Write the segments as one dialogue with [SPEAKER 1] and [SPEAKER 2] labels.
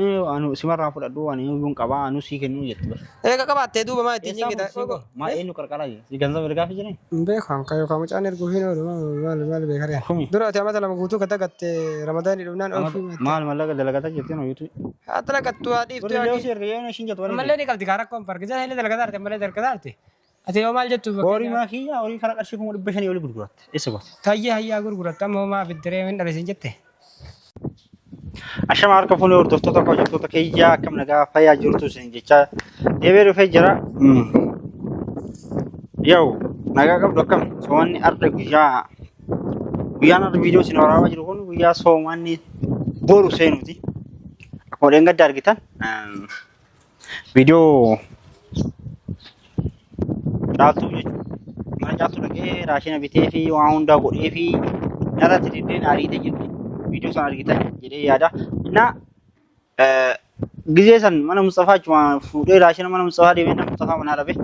[SPEAKER 1] Anu simarraa fudhadhu ani iyyuu qabaa anu sii kennuu jette bar.
[SPEAKER 2] Eega qabaattee duuba maa ittiin
[SPEAKER 1] Eessaa
[SPEAKER 2] jingita?
[SPEAKER 1] fuudhu sii koo? Maa eenyu qarqaraa jira? Si ganzaba ergaa fi jiree?
[SPEAKER 2] Hin beeku hanka yookaan mucaan erguu hin oolu maal maal beekaree.
[SPEAKER 1] Kumi.
[SPEAKER 2] Dura ati amata 2 guutuu ka dagatte Ramadaanii dhufnaan oofii maatte.
[SPEAKER 1] Maal mallaqa dalagataa jirti no yuutu.
[SPEAKER 2] Haa dalagattu haa dhiiftu
[SPEAKER 1] Warri
[SPEAKER 2] yaa
[SPEAKER 1] leewsi erga yoo ishiin jettu warri.
[SPEAKER 2] Ammallee ni qabdi kaa rakkoon fargisa illee dalagataa jirti ammallee dalagataa jirti. Ati yoo maal jettu
[SPEAKER 1] Horii
[SPEAKER 2] fakkeenyaaf
[SPEAKER 1] maa kiyya horii kara qarshii 500,000 olii gurguratte. Eessa goote?
[SPEAKER 2] Tayyee hayyaa gurguratte amma homaa fiddiree hin dhalisiin jette.
[SPEAKER 1] Ashama harka fuunee hordoftoota kabajamtoota kiyyaa akkam nagaa fayyaa jirtu isin jechaa deebi'ee dhufee jira. Yaa'u nagaa qabdu akkam soomanni arda guyyaa guyyaan arda viidiyoo isin waraabaa jiru kun guyyaa soomanni boru seenuti. Akkuma dheengadda argitan viidiyoo caaltuu jechuudha. Mana caaltuu dhaqee raashina bitee fi waan hundaa godhee fi narratti diddeen ariitee jirti. Viidiyoo sana argitan jedhee yaada. Innaa gizee san mana Mustafaa achuma fuudhee raashina mana Mustafaa deemee nama Mustafaa manaa dhabe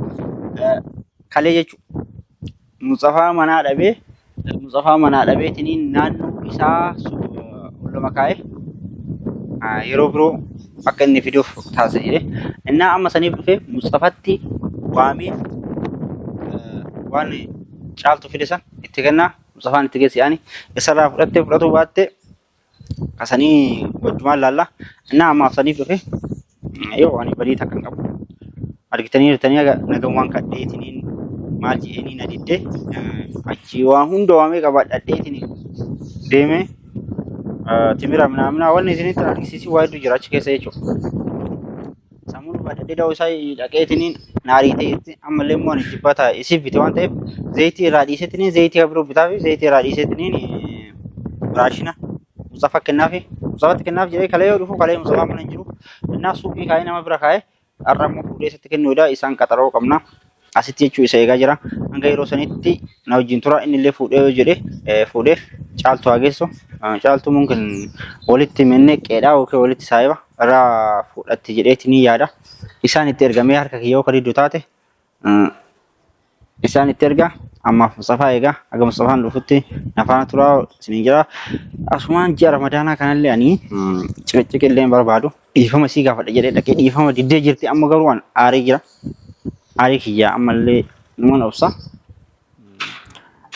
[SPEAKER 1] kalee jechuudha. Mustafaa manaa dhabee Mustafaa manaa dhabeetiniin naannoo isaa olloma kaa'e yeroo biroo akka inni fiduuf taasisa jedhe. Innaa amma saniif dhufe Mustafatti waamee waan caaltu fide san itti kennaa Mustafaan itti geessi ani isarraa fudhattee fudhatuu baatte kasanii wajjumaan laalla. Innaa ammaaf saniif dhufe yoo ani badii takka hin qabu. Argitanii jirtanii haga nagahumaan kadheetiniin maal je'eenii na didde achii waan hunda waamee qabadhadheetiniin deemee timira minaaminaa wanni isinitti argisiisuu waa hedduu jira achi keessa jechuudha. Sammuun baadhadhee da'oo isaa dhaqeetiniin na ariitee jirti. Ammallee immoo ani jibbata isiif bite waan ta'eef zayitii irraa dhiiseetiniin zayitii kan biroo bitaa fi zayitii irraa dhiiseetiniin raashina Mustafa kennaafi Mustafatti kennaaf jedhee kalee yoo dhufu kalee Mustafaa mana hin jiru. Innaa suuqii kaa'ee nama bira kaa'ee har'a immoo fuudhee isatti kennuudha isaan qaxaroo qabna. Asitti jechuu isa eegaa jira. Hanga yeroo sanitti na wajjin tura inni illee fuudhee yoo jedhe fuudhee caaltu haa geessu. Caaltuu mumkin walitti menne qeedhaa yookiin walitti saayiba irraa fudhatti jedheeti ni yaada. Isaan itti ergamee harka kiyya yoo kadiiddu taate isaan itti erga. Ammaaf Mustafaa eega. Haga Mustafaan dhufutti na faana turaa isiniin jira. Asumaan ji'a Ramadaanaa kanallee ani ciqiciqi illee hin barbaadu. Dhiifama sii gaafadha jedhee dhaqee dhiifama diddee jirti. Amma garuu an aaree jira. Aarii kiyya ammallee numan obsa.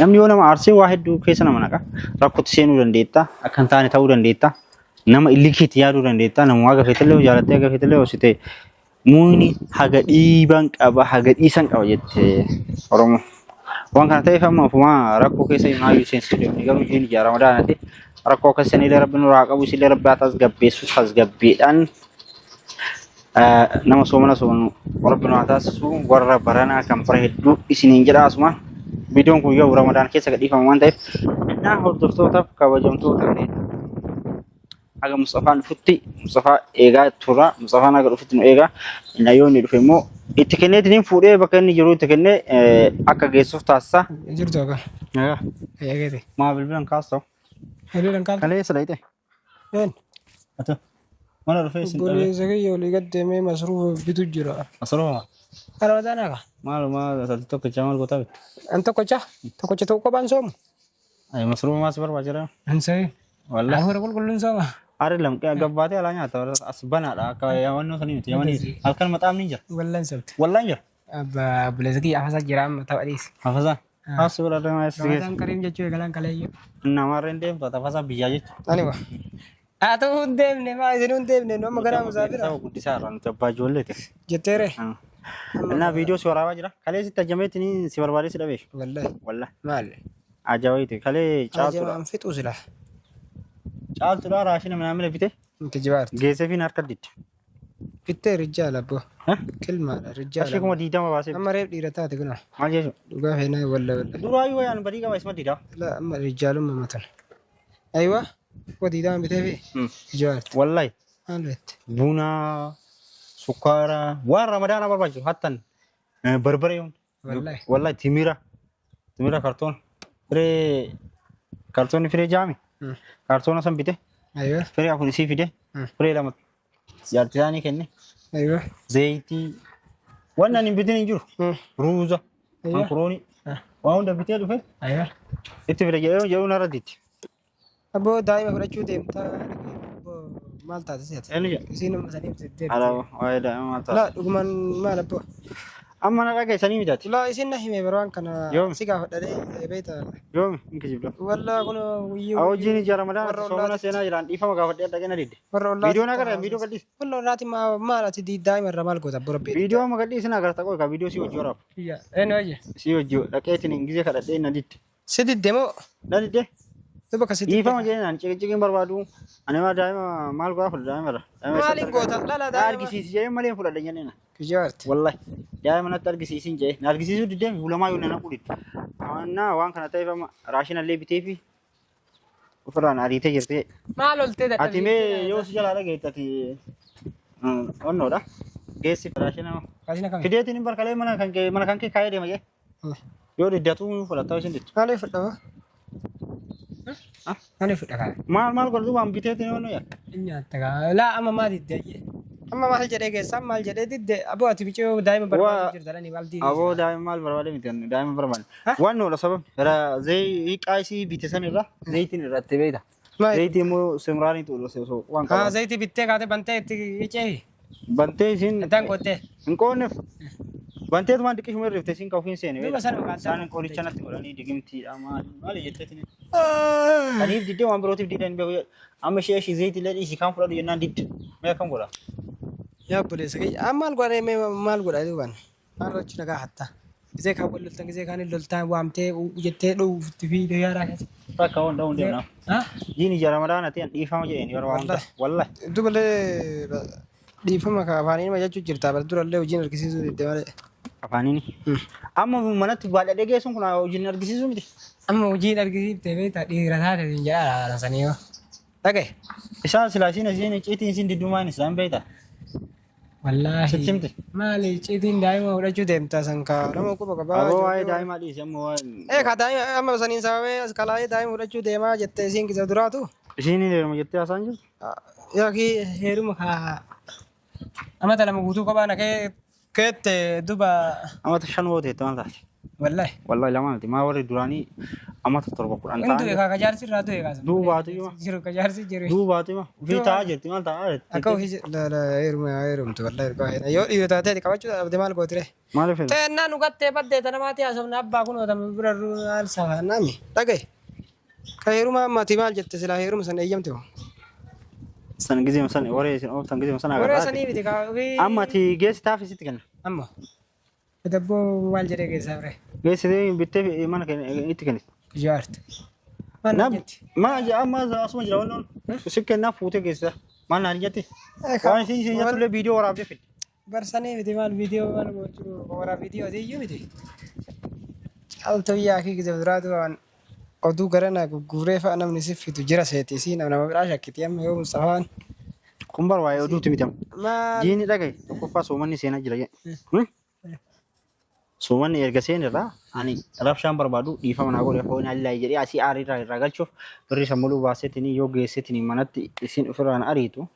[SPEAKER 1] Namni yoo nama aarsee waa hedduu keessa nama naqa. Rakkootti seenuu dandeetta. Akka hin taane ta'uu dandeetta. Nama illikiitti yaaduu dandeetta. Namuma haga feetellee yoo jaalattee haga feetellee yoo sitee muuyni haga dhiiban qaba haga dhiisan qaba jette Oromoo. Waan kana ta'eef amma ofumaa rakkoo keessa himaayyuu seensisuu deemni garuu jiin ijaa ramadaanati rakkoo akkasii sanillee rabbi nurraa haa qabu isillee rabbi haa tasgabbeessu tasgabbiidhaan nama soomana soomanu rabbi nu haa taasisu warra baranaa kan bara hedduu isiniin jedha asuma viidiyoon kun yoo ramadaan keessa gadhiifama waan ta'eef innaa hordoftootaaf kabajamtoota keenya haga Mustafaan dhufutti Mustafaa eegaa turra Mustafaan haga dhufutti nu eegaa innaa yoo inni dhufe immoo itti kenneetiniin fuudhee bakka inni jiru itti kennee akka geessuuf taasisa.
[SPEAKER 2] Jirtu akka. Eegeeti.
[SPEAKER 1] Maa bilbilan kaastoo.
[SPEAKER 2] Bilbilan kaafte.
[SPEAKER 1] Kaleessa dhayite.
[SPEAKER 2] Een.
[SPEAKER 1] Ati mana dhufee isin dhabe.
[SPEAKER 2] Obboleessa kiyya olii gad deemee masruufa bitu jira.
[SPEAKER 1] Asiruma
[SPEAKER 2] Kana mataa naaka.
[SPEAKER 1] maaluma ati tokkicha maal gootaa bitte?
[SPEAKER 2] An tokkocha tokkocha tokko kophaan soomu.
[SPEAKER 1] Ay masruufa maas barbaachisa.
[SPEAKER 2] Hin soomin.
[SPEAKER 1] Wallahi.
[SPEAKER 2] Hafuura qulqulluun sooma.
[SPEAKER 1] Ari lamqee gabbaatee alaa nyaata as banaadha akka yamannoo sanii miti yamanii halkan maxaamni jira.
[SPEAKER 2] Wallan sobde.
[SPEAKER 1] Wallaan jira.
[SPEAKER 2] Abbaa obboleessa kiyya afasaa jira amma tapha dhiisi.
[SPEAKER 1] Hafasaan. Haasuu bira deemaa eessa geessa?
[SPEAKER 2] Ramadaan kariim jechuu eegalaan kaleeyyuu.
[SPEAKER 1] Namarra hin deemtu ati hafasaa biyyaa jechuudha.
[SPEAKER 2] Ani wa. Haa ta'uu hin deemne maa isin hin deemne nu amma ganaa musaafira.
[SPEAKER 1] Saba guddisaa irraa nuti abbaa ijoolleeti.
[SPEAKER 2] Jetteere.
[SPEAKER 1] Innaa viidiyoo si waraabaa jira. Kalee sitti ajameetti si barbaadee si dhabee.
[SPEAKER 2] Wallahi.
[SPEAKER 1] Wallahi.
[SPEAKER 2] Maal?
[SPEAKER 1] Ajaa'ibaiti. Kalee caaltuudha.
[SPEAKER 2] Ajaa'ibaan fixuu sila.
[SPEAKER 1] Caaltuudha raashina minaamina bite
[SPEAKER 2] Kijibaarti.
[SPEAKER 1] geesseefiin harka didde.
[SPEAKER 2] Bittee rijjaala abbo.
[SPEAKER 1] Eh?
[SPEAKER 2] Kilmaadha rijjaala.
[SPEAKER 1] Qarshii 20,000 baasee.
[SPEAKER 2] Amma reef dhiira taate kunoo.
[SPEAKER 1] Maal jechuudha?
[SPEAKER 2] Dhugaa feenaa walla walla.
[SPEAKER 1] Duraayyuu wayaan badii qaba isuma dida.
[SPEAKER 2] La amma rijjaalummaa matan. Aywa. Kuma 20 bitee fi kijibaarti.
[SPEAKER 1] Wallahi.
[SPEAKER 2] Maal bette?
[SPEAKER 1] Buna, sukkaara, waan ramadaana barbaachisu hattan barbaree hunda.
[SPEAKER 2] Wallahi.
[SPEAKER 1] Wallahi timira. Timira kartoon. Firee kartoonni firee jaami. Kartoona san bite.
[SPEAKER 2] Aywa.
[SPEAKER 1] Firee afur isii fide. Firee lama jaartii isaanii kenne.
[SPEAKER 2] Aywa.
[SPEAKER 1] Zayitii. Waan ani hin bitin hin jiru. Ruuza.
[SPEAKER 2] Aywa.
[SPEAKER 1] Mankuroonii. Waan hunda bitee dhufe
[SPEAKER 2] Aywa.
[SPEAKER 1] itti fide jedhee jedhuu narra ditti.
[SPEAKER 2] Abboo daa'ima fudhachuu deemtaa. Abboo Maal taate si ati?
[SPEAKER 1] Eenyu jedha?
[SPEAKER 2] Isiin amma saniif diddeerti.
[SPEAKER 1] Ala waa'ee daa'ima maal
[SPEAKER 2] Laa
[SPEAKER 1] taate?
[SPEAKER 2] dhugumaan maal abboo?
[SPEAKER 1] Amma na dhageessanii miti ati.
[SPEAKER 2] Laa isiin na hime yeroo waan kana
[SPEAKER 1] Yoomi?
[SPEAKER 2] si gaafadha beekta.
[SPEAKER 1] Yoomi hin kijibda.
[SPEAKER 2] Wallaa kun guyyuu.
[SPEAKER 1] Hojiin ija Ramadaan
[SPEAKER 2] Warra
[SPEAKER 1] soomana
[SPEAKER 2] ollaatti.
[SPEAKER 1] seenaa jiraan dhiifama gaafadhee dhaqee na didde.
[SPEAKER 2] Warra ollaatti.
[SPEAKER 1] Viidiyoo na agarra viidiyoo gadhiisi.
[SPEAKER 2] Warra ollaatti maal ati daa'ima irraa maal goota abboo rabbi.
[SPEAKER 1] Viidiyoo amma gadhiisi na agarta qoy ka viidiyoo si hojii waraabu.
[SPEAKER 2] Eenyu wayya?
[SPEAKER 1] Si hojii dhaqeetiin hin gizee kadhadhee na didde.
[SPEAKER 2] Si didde moo?
[SPEAKER 1] Na didde.
[SPEAKER 2] Duba ka si didde.
[SPEAKER 1] Dhiifama jedheen ani ciqiciqiin barbaadu. Ani maa daa'ima maal godhaa fudha daa'ima irra.
[SPEAKER 2] Maaliin goota? Lala
[SPEAKER 1] Na
[SPEAKER 2] daa'ima.
[SPEAKER 1] argisiisi jedheen malee hin fudhadhe jenneen.
[SPEAKER 2] Kijaarti.
[SPEAKER 1] Wallahi daa'ima natti argisiisin jedhee na argisiisuu diddee hulamaa yoo na naquu didde. Amannaa waan kana ta'eef amma raashina illee bitee fi ofirraan ariitee jirti.
[SPEAKER 2] Maal oltee dadhabde?
[SPEAKER 1] Ati mee yoo si jalaa dhageette ati onnoodha. Geessi raashina
[SPEAKER 2] Raashina kami?
[SPEAKER 1] fideetiin hin barkalee mana kan kee kaayee deema jee. Yoo diddatu fudhataa isin dittu.
[SPEAKER 2] Maaliif fudhama? Maaliif fudha kaa?
[SPEAKER 1] Maal maal godhatu waan biteetiin onno yaa.
[SPEAKER 2] Nyaatta kaa. Laa amma maa didde ayyee. Amma maal jedhee keessaa maal jedhee didde aboo ati bicoo daa'ima barbaadu jirta dhani maal diidee.
[SPEAKER 1] Aboo daa'ima maal barbaade miti anni daa'ima barbaade. Waan noodha sababni zayii hiiqaa isii bite san irra zayitiin irratti beekta.
[SPEAKER 2] Maal?
[SPEAKER 1] Zayitii immoo simraanii tuulu osoo waan
[SPEAKER 2] Haa
[SPEAKER 1] qaban.
[SPEAKER 2] zayitii bittee kaatee bantee itti icee.
[SPEAKER 1] Bantee isiin
[SPEAKER 2] Addaan qottee.
[SPEAKER 1] hin qoonneef. Banteetumaan diqishuma irrifte isiin ka ofiin seene.
[SPEAKER 2] Duuba sana maqaan
[SPEAKER 1] Isaan qoricha natti godhanii digimtiidha maali maali jetteetiin. Kaniif diddee waan birootiif didda hin beeku. Amma ishee ishii zayitii illee dhiisii kan fudhadhu jennaan didde. Mee akkam godha?
[SPEAKER 2] Yaa obboleessa kiyya amma maal godhee mee maal godha duuban maal gochuu nagaa hatta gisee kaan wal loltan gisee kaan hin loltaan waamtee jettee dhowwutti fi yaaraa keessa.
[SPEAKER 1] Takka waan dha'uun deemna.
[SPEAKER 2] Ha?
[SPEAKER 1] Jiini ija ramadaana ta'an dhiifama jedheen yeroo waan hunda. Wallahi.
[SPEAKER 2] Duballee dhiifama ka afaaniin ma jechuu jirta bar durallee hojiin argisiisuu didde malee.
[SPEAKER 1] Afaaniini. Amma manatti baadhadhee geessuun kun hojiin argisiisuu miti.
[SPEAKER 2] Amma hojiin argisiifte beektaa dhiira taate hin jedhaa sanii yoo. Dhagaye.
[SPEAKER 1] Isaan silaa isiin isiin icciitiin isiin diddumaan isaan beekta.
[SPEAKER 2] Wallaahi.
[SPEAKER 1] Sitti himte.
[SPEAKER 2] Maali icciitiin daa'ima fudhachuu deemta san ka nama quba qabaa.
[SPEAKER 1] Aboo waa'ee daa'imaa dhiisi amma waa'ee.
[SPEAKER 2] Ee ka daa'ima amma saniin sababee as kalaa'ee daa'ima fudhachuu deemaa jettee isiin kisa duraatu.
[SPEAKER 1] Isiin heeruma jettee haasaan jirtu.
[SPEAKER 2] Yookiin heeruma ka amata 2 guutuu kophaa naqee keette duba.
[SPEAKER 1] Amata 5 hoo teette maal taate?
[SPEAKER 2] Wallahi.
[SPEAKER 1] Wallahi 2 miti maa warri duraanii amata 7 10
[SPEAKER 2] Inni du'e
[SPEAKER 1] ta'an.
[SPEAKER 2] kaa ka jaarsi irraa du'e kaa.
[SPEAKER 1] Duubaatu hima.
[SPEAKER 2] Jiru ka jaarsi jiru.
[SPEAKER 1] Duubaatu hima. Ofii taa'aa jirti maal taa'aa jirti?
[SPEAKER 2] Akka ofii la la heeruma heerumtu wallahi ergaa heera. Yoo dhiirota taate qabachuu dhabde maal gootire?
[SPEAKER 1] Maaliif heeruma?
[SPEAKER 2] Teennaa nu gattee baddee tana maatii haasofna abbaa kun otama bira maal safaannaami. Dhagaye. Ka heeruma amma ati maal jette silaa heeruma sana eeyyamte hoo?
[SPEAKER 1] San gizee san waree isin ooftan gizee sana
[SPEAKER 2] Waree
[SPEAKER 1] agarraa.
[SPEAKER 2] sanii miti kaa ofii.
[SPEAKER 1] Amma ati geessi taaf isitti kenna.
[SPEAKER 2] Amma. Dabboo maal jedhee keessaa bire?
[SPEAKER 1] Geessitee bittee mana itti kenniti.
[SPEAKER 2] Jaarti. Maal naan jetti?
[SPEAKER 1] Mana amma asuma jira wannan si kennaa fuutee geessita. Maal naan jetti? Waan isin isin jettullee viidiyoo waraabdee fidde.
[SPEAKER 2] Barsanii miti maal viidiyoo maal gochuu waraa viidiyoo iyyuu miti. Caaltuu yaakii gizee duraatu waan oduu gara na gugguuree fa'a namni si fidu jira seeti isii nama biraa shakkiti amma yoo Mustafaan.
[SPEAKER 1] Kun bar waa'ee oduuti miti amma.
[SPEAKER 2] Maal?
[SPEAKER 1] Diinni dhagaye tokkoffaa soomanni seenaa jira jedhe. Soomanni erga seenirraa ani rabshaan barbaadu dhiifama naa godhe foon allaayi jedhee asii aariirraa irraa galchuuf birri sammuu baaseetiin yoo geesseetiin manatti isin ofirraan ariitu.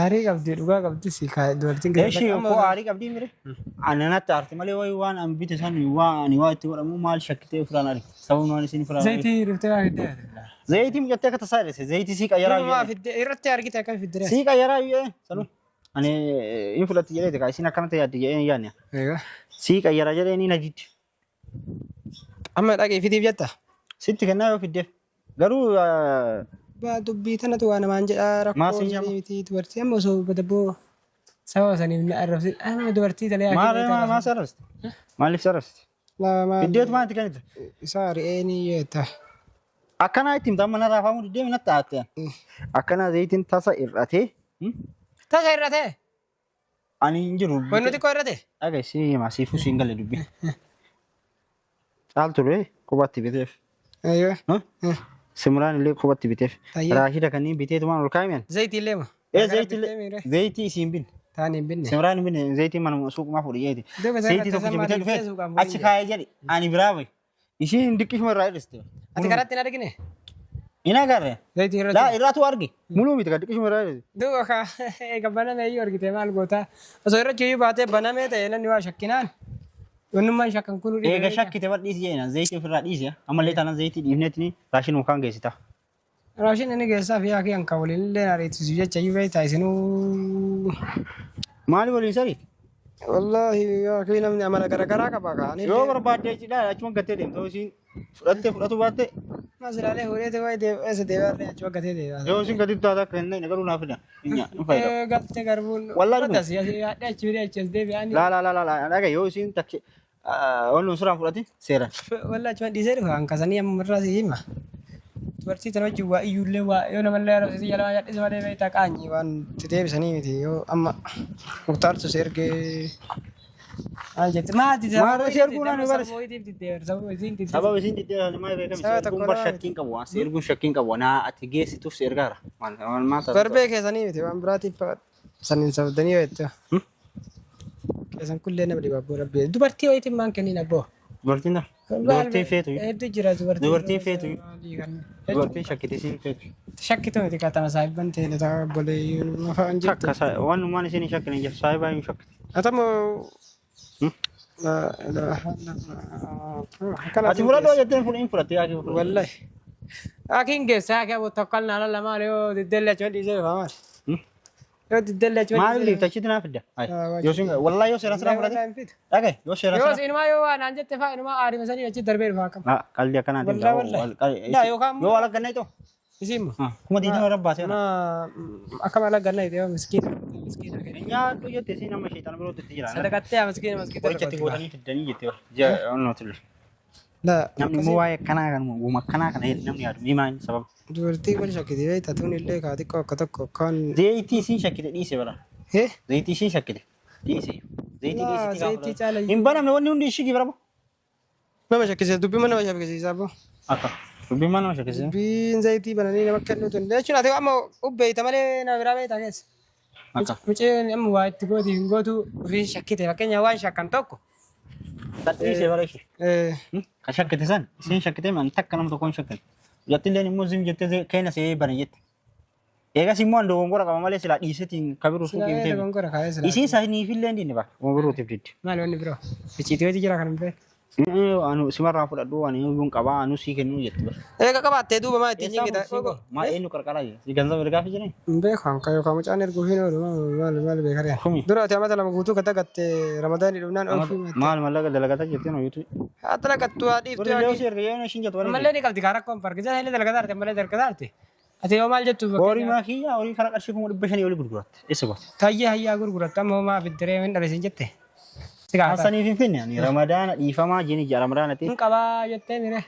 [SPEAKER 2] Aarii qabdi dhugaa qabdi si dubartiin
[SPEAKER 1] Eshi koo aarii qabdii mire. Ani natti aarti malee wayi waan an bite san waan ani waa itti godhamu maal shakkitee ofirraan ariiti. Sababni waan isin ofirraan ariitu.
[SPEAKER 2] Zayitii riftee waa fiddee.
[SPEAKER 1] Zayitii mucattee akka tasaa hir'ise zayitii sii qayyaraa
[SPEAKER 2] Maa
[SPEAKER 1] iyyuu.
[SPEAKER 2] fiddee irratti argite akka fiddee.
[SPEAKER 1] Sii qayyaraa iyyuu sanu. Ani hin fudhatti jedheeti kaa isin akkanatti yaaddi jedhee hin yaadne.
[SPEAKER 2] Egaa.
[SPEAKER 1] Sii qayyaraa jedhee ni na didde.
[SPEAKER 2] Amma dhaqee fidiif jetta.
[SPEAKER 1] Sitti kennaa yoo fiddeef. Garuu
[SPEAKER 2] Baa dubbii tanatu waa namaan jedhaa rakkoo
[SPEAKER 1] Maal siin jedhama?
[SPEAKER 2] miti dubartii amma osoo dabboo sababa saniif na arrabsi amma dubartii talee
[SPEAKER 1] maal maal sararsti? Maaliif sararsti? Fiddeetu maal itti kennite?
[SPEAKER 2] Isaa ri'ee ni jetta.
[SPEAKER 1] Akkanaa itti himta amma narraa faamuu diddee natti aatte. Akkanaa zayitiin tasa hir'atee
[SPEAKER 2] Tasa hir'atee?
[SPEAKER 1] ani hin jiru.
[SPEAKER 2] Wanni xiqqoo hir'ate?
[SPEAKER 1] Dhaga si hima siifuu siin galle dubbii. Caaltu ree qubatti biteef.
[SPEAKER 2] Ayyoo.
[SPEAKER 1] Simraan illee qubatti biteef.
[SPEAKER 2] Tayyee.
[SPEAKER 1] Raashida kanneen biteetumaan ol kaa'imeen.
[SPEAKER 2] Zayitii illee ma?
[SPEAKER 1] Ee zayitii zayitii isiin binne.
[SPEAKER 2] Taan hin binne.
[SPEAKER 1] Simraan hin binne zayitii mana suuqumaa fuudhe jeeti.
[SPEAKER 2] Duuba isaa
[SPEAKER 1] Zayitii
[SPEAKER 2] irratti
[SPEAKER 1] tokkicha bitee
[SPEAKER 2] maaliif
[SPEAKER 1] dhufee
[SPEAKER 2] suuqaan fuudhe
[SPEAKER 1] achi kaa'ee jedhe ani biraa bahe. Ishiin diqqishuma irraa hir'iste.
[SPEAKER 2] Ati karatti hin argine?
[SPEAKER 1] Hin agarre.
[SPEAKER 2] Zayitii
[SPEAKER 1] Laa
[SPEAKER 2] irratti.
[SPEAKER 1] irraatu arge. Muluu miti kan diqqishuma irraa hir'iste.
[SPEAKER 2] Duuba ka eega baname iyyuu argite maal goota? Osoo irra iyyuu baatee banamee ta'e namni waa shakkinaan. Wannummaan shakkan kun
[SPEAKER 1] Eega shakkite bar dhiisi jedhina zayitii ofirraa dhiisi. Ammallee taanaan zayitii dhiifneetini raashin mukaan geessita.
[SPEAKER 2] Raashin inni keessaa fi akii anka waliin illee ariitisu jecha iyyuu beektaa isinuu.
[SPEAKER 1] Maali waliin sari?
[SPEAKER 2] Wallaahi akii namni amala garaagaraa qaba kaa.
[SPEAKER 1] Yoo barbaaddee cidhaa achuma gattee deemta. Yoo isiin fudhattee fudhatu baatte
[SPEAKER 2] Masilaalee fuudhee wayi eessa deebi'aa achuma gatee deebi'aa.
[SPEAKER 1] yoo isiin gadi taate akka hin dhaqne garuu naa fida. Hin fayyadamu.
[SPEAKER 2] Galtee garbuun.
[SPEAKER 1] Wallaahi dhuguma.
[SPEAKER 2] Asii asii haadha achi fidee achi as deebi'aa.
[SPEAKER 1] Laa laa laa laa dhaga yoo isiin takke wanni suuraan fudhatin seeran.
[SPEAKER 2] Wallaahi achuma dhiisee dhufa hankasanii amma irraa si hima. Dubartii tana wajjin waa iyyuullee waa yoo namallee arabsiisee jala waa jal'ise malee beektaa qaanyi waan itti deebisanii miti yoo amma muktaartu si ergee maal jette maati
[SPEAKER 1] Maal si erguu naan baris.
[SPEAKER 2] Sababa isiin diddee.
[SPEAKER 1] Sababa isiin diddee maal beekame si
[SPEAKER 2] Sababa
[SPEAKER 1] erguun
[SPEAKER 2] tokko
[SPEAKER 1] bar
[SPEAKER 2] lama
[SPEAKER 1] shakkiin qabu waan si erguun shakkiin qabu naa ati geessituuf si ergaara. Maal maal maal taate?
[SPEAKER 2] Barbee keessanii miti waan biraatiif saniin sabdanii yoo jette. Keessan kullee nama dhiba abboo rabbi. Dubartii wayitiin maan kennin abboo.
[SPEAKER 1] Dubartiin dha. Dubartiin feetu.
[SPEAKER 2] Hedduu jira dubartiin.
[SPEAKER 1] Dubartiin feetu. Dubartiin shakkite isiin feetu.
[SPEAKER 2] Shakkitu miti katama saahibban ta'e ta'a obboleeyyiin afaan jirtu.
[SPEAKER 1] Takka waanummaan isiin hin shakkine hin jirtu saahibaa hin shakkite.
[SPEAKER 2] Atamoo.
[SPEAKER 1] Ati fudhadhu jettee hin fudhatte yaa fudhatte.
[SPEAKER 2] Wallahi. Akin geessa akka tokkal naala lamaan yoo diddelle achi dhiisee dhufa maali? Yoo diddelle achi
[SPEAKER 1] Maaliif dhiifta achitti naa fidda? Yoo siin wallahi yoo seeraan sirraa fudhate. Dhagaye yoo seeraan
[SPEAKER 2] Yoo
[SPEAKER 1] sirraa.
[SPEAKER 2] inumaa yoo waan aan jette fa'aa inumaa aarima sanii achi darbee dhufa akkam.
[SPEAKER 1] Qalbii akkanaatiin
[SPEAKER 2] Wallahi wallahi. Laa yookaan
[SPEAKER 1] Yoo wal arganne ta'u.
[SPEAKER 2] Isiin moo?
[SPEAKER 1] 20,000 irra baasee.
[SPEAKER 2] Na akka maal arganna yoo miskiina miskiina.
[SPEAKER 1] Nyaadhu jette isiin amma sheexana birootti itti jira.
[SPEAKER 2] Sadaqattee miskiina miskiina.
[SPEAKER 1] Qoricha itti gootanii fiddanii jette. Ji'a
[SPEAKER 2] Laa
[SPEAKER 1] Namni immoo waa'ee akkanaa kan uuma akkanaa kana namni yaadu ni maal sababa.
[SPEAKER 2] Dubartii wal shakkite beektaa tun illee kaa xiqqoo akka tokko kan.
[SPEAKER 1] Zayitii isiin shakkite dhiise bara.
[SPEAKER 2] Eh?
[SPEAKER 1] Zayitii isiin shakkite dhiise. Zayitii
[SPEAKER 2] Laa,
[SPEAKER 1] dhiisiti
[SPEAKER 2] zayitii caala
[SPEAKER 1] Hin banamne wanni hundi ishii bara.
[SPEAKER 2] Nama shakkisiisa dubbii mana nama shakkisiisa abboo.
[SPEAKER 1] Akka dubbiin maal nama shakkisiisa?
[SPEAKER 2] Dubbiin zayitii bananii nama kennu tun jechuun ati amma ubbeeyta malee nama biraa beektaa keessa.
[SPEAKER 1] Akka
[SPEAKER 2] Muceen amma waa itti gooti hin gootu ofii shakkite fakkeenyaaf waan shakkan tokko.
[SPEAKER 1] kan dhiise bara ishee.
[SPEAKER 2] Eh,
[SPEAKER 1] Kan shakkite san isiin shakkite man takka nama tokkoon shakkite. Jattilleen immoo zim jettee keenya see bane jette. Eegas immoo an dogongora qaba malee silaa dhiisetiin kabiruu
[SPEAKER 2] Silaa
[SPEAKER 1] suuqii
[SPEAKER 2] ee
[SPEAKER 1] hin
[SPEAKER 2] dogongora kaa'ee silaa.
[SPEAKER 1] Isiin saniifillee hin dinne bakka biruutiif didde.
[SPEAKER 2] Maali wanni biroo? Icciitii hojii jira kan hin beekne.
[SPEAKER 1] Anu simarraa fudhadhu ani iyyuu hin qabaa anu sii kennuu jette bara.
[SPEAKER 2] Eega qabaattee duuba maa ittiin jingita?
[SPEAKER 1] Maa eenyu qarqaraa jira? Si ganzaba ergaa fi jirani?
[SPEAKER 2] Hin beeku hanka yookaan mucaan erguuf hin oolu maal maal beekaree.
[SPEAKER 1] Kumi.
[SPEAKER 2] Dura ati amata 2 guutuu kan dagatte Ramadaanii dhufnaan oofii maatte.
[SPEAKER 1] Maal mallaqa dalagataa jirti no yuutu.
[SPEAKER 2] Haa dalagattu haa dhiiftu
[SPEAKER 1] Warri
[SPEAKER 2] haa
[SPEAKER 1] leewsi erga yoo ishiin jettu warri.
[SPEAKER 2] Ammallee ni qabdi kaa rakkoon fargisa illee dalagataa arte ammallee dalagataa arte. Ati yoo maal jettu
[SPEAKER 1] Horii maa kiyya horii karaa qarshii 500,000 olii gurguratte. Eessa goote?
[SPEAKER 2] Tayyee hayyaa gurguratte amma homaa fiddiree hin dhabe siin jette. Si gaafata.
[SPEAKER 1] Hassaniif hin finne ani Ramadaana dhiifamaa jini ji'a Ramadaana ta'e.
[SPEAKER 2] Hin qabaa jettee mire.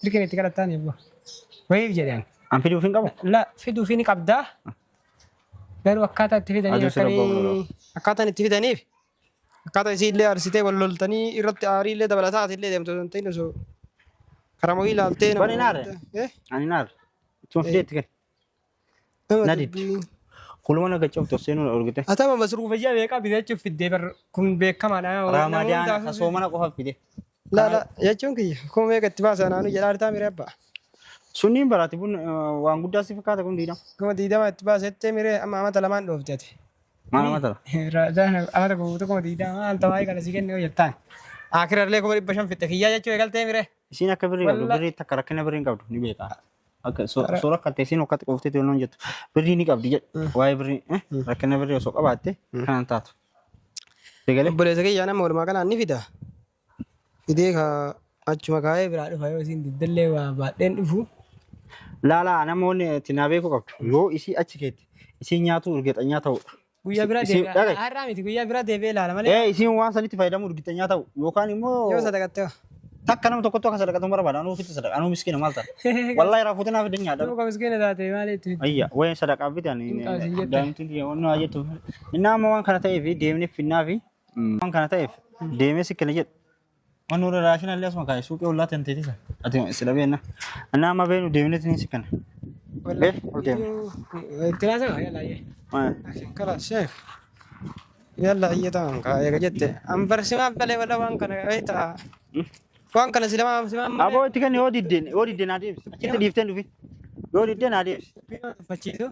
[SPEAKER 2] Dirqeen itti kadhattaan eebbo. Wayiif jedhan.
[SPEAKER 1] An fiduuf hin qabu.
[SPEAKER 2] La fiduufi ni qabdaa. Garuu akkaataa itti fidanii
[SPEAKER 1] Aduu sirra
[SPEAKER 2] akkamii
[SPEAKER 1] ba'u
[SPEAKER 2] akkaataan itti fidaniif akkaataa isii illee aarsitee wal loltanii irratti aarii illee dabalataa ati illee deemtu osoo hin ta'in osoo karaa wayii ilaaltee nama.
[SPEAKER 1] Bani naarre.
[SPEAKER 2] Eh?
[SPEAKER 1] Ani naarre. Ittuma fidee itti kenna.
[SPEAKER 2] Nama
[SPEAKER 1] Na didde.
[SPEAKER 2] dubbii.
[SPEAKER 1] Kuluma na gaccabtu seenuu argite.
[SPEAKER 2] Atama masruufa ji'a meeqa bitachuuf fiddee bar kun beekamaadha.
[SPEAKER 1] Ramadaana ka soomana qofa fide.
[SPEAKER 2] La la jechuun kiyya kuma meeqa itti baasa naannoo jedhaa jirtaa miree abbaa.
[SPEAKER 1] Sunniin baraati bun waan guddaa si fakkaata kun diidama.
[SPEAKER 2] 20,000 itti baasettee miree amma amata lamaan dhoofte ati.
[SPEAKER 1] Maal nama tala?
[SPEAKER 2] Amata guutuu 20,000 maal ta'aa kana si kenne yoo jettaan. Akirallee 500,000 fitte kiyyaa jechuu eegaltee miree.
[SPEAKER 1] Isiin akka birrii qabdu birrii takka rakkina birrii hin qabdu ni beeka. Akka soora akka ta'e isiin okkatti qooftee tolaan jettu birrii ni qabdi jedhu waa'ee birrii rakkina birrii osoo qabaatte kanaan taatu. Egalee
[SPEAKER 2] Obboleessa kiyyaa nama walumaa galaan ni fida. Fidee ka achuma kaa'ee biraa dhufa yoo isiin diddellee waa baadheen dhufu.
[SPEAKER 1] Laalaa namoonni itti naa beekuu qabdu yoo isii achi keetti isiin nyaatu urgeexanyaa ta'udha.
[SPEAKER 2] Guyyaa biraa
[SPEAKER 1] Isiin
[SPEAKER 2] deebi'ee
[SPEAKER 1] dhaga'i.
[SPEAKER 2] har'aa miti guyyaa biraa deebi'ee ilaala malee.
[SPEAKER 1] Ee isiin waan sanitti fayyadamu urgeexanyaa ta'u yookaan immoo
[SPEAKER 2] Yoo sadaqatte hoo.
[SPEAKER 1] takka nama tokkotti akka sadaqatu barbaada anuu ofitti sadaqa anuu miskiina maal ta'a. Wallahi raafuuti naaf fidin nyaadha.
[SPEAKER 2] Duuba miskiina taate maali itti fidde?
[SPEAKER 1] Ayya wayin sadaqaa bite ani
[SPEAKER 2] Hin qaasi jette.
[SPEAKER 1] daa'imtiin tiyya waan naa jettu. Inni amma waan kana ta'eef deemnee finnaa fi waan kana ta'eef deemee sikkina jedhu. Waan nurra raashin illee asuma kaa'e suuqii ollaa tan teetisa. Ati sila beenna. Inni amma beenu deemnee tini sikkina. Eh ol deemne.
[SPEAKER 2] Itti naasama yalla ayyee. Kala sheekh. Yalla ayyee ta'an kaa eega jette. An barsimaaf galee wala waan kana beektaa. Waan kana silamaa simaa malee.
[SPEAKER 1] Aboo itti kenni yoo diddeen yoo diddeen naa deebisi. Achitti dhiifteen dhufin. Yoo diddeen naa deebisi.
[SPEAKER 2] Tuffachiisu.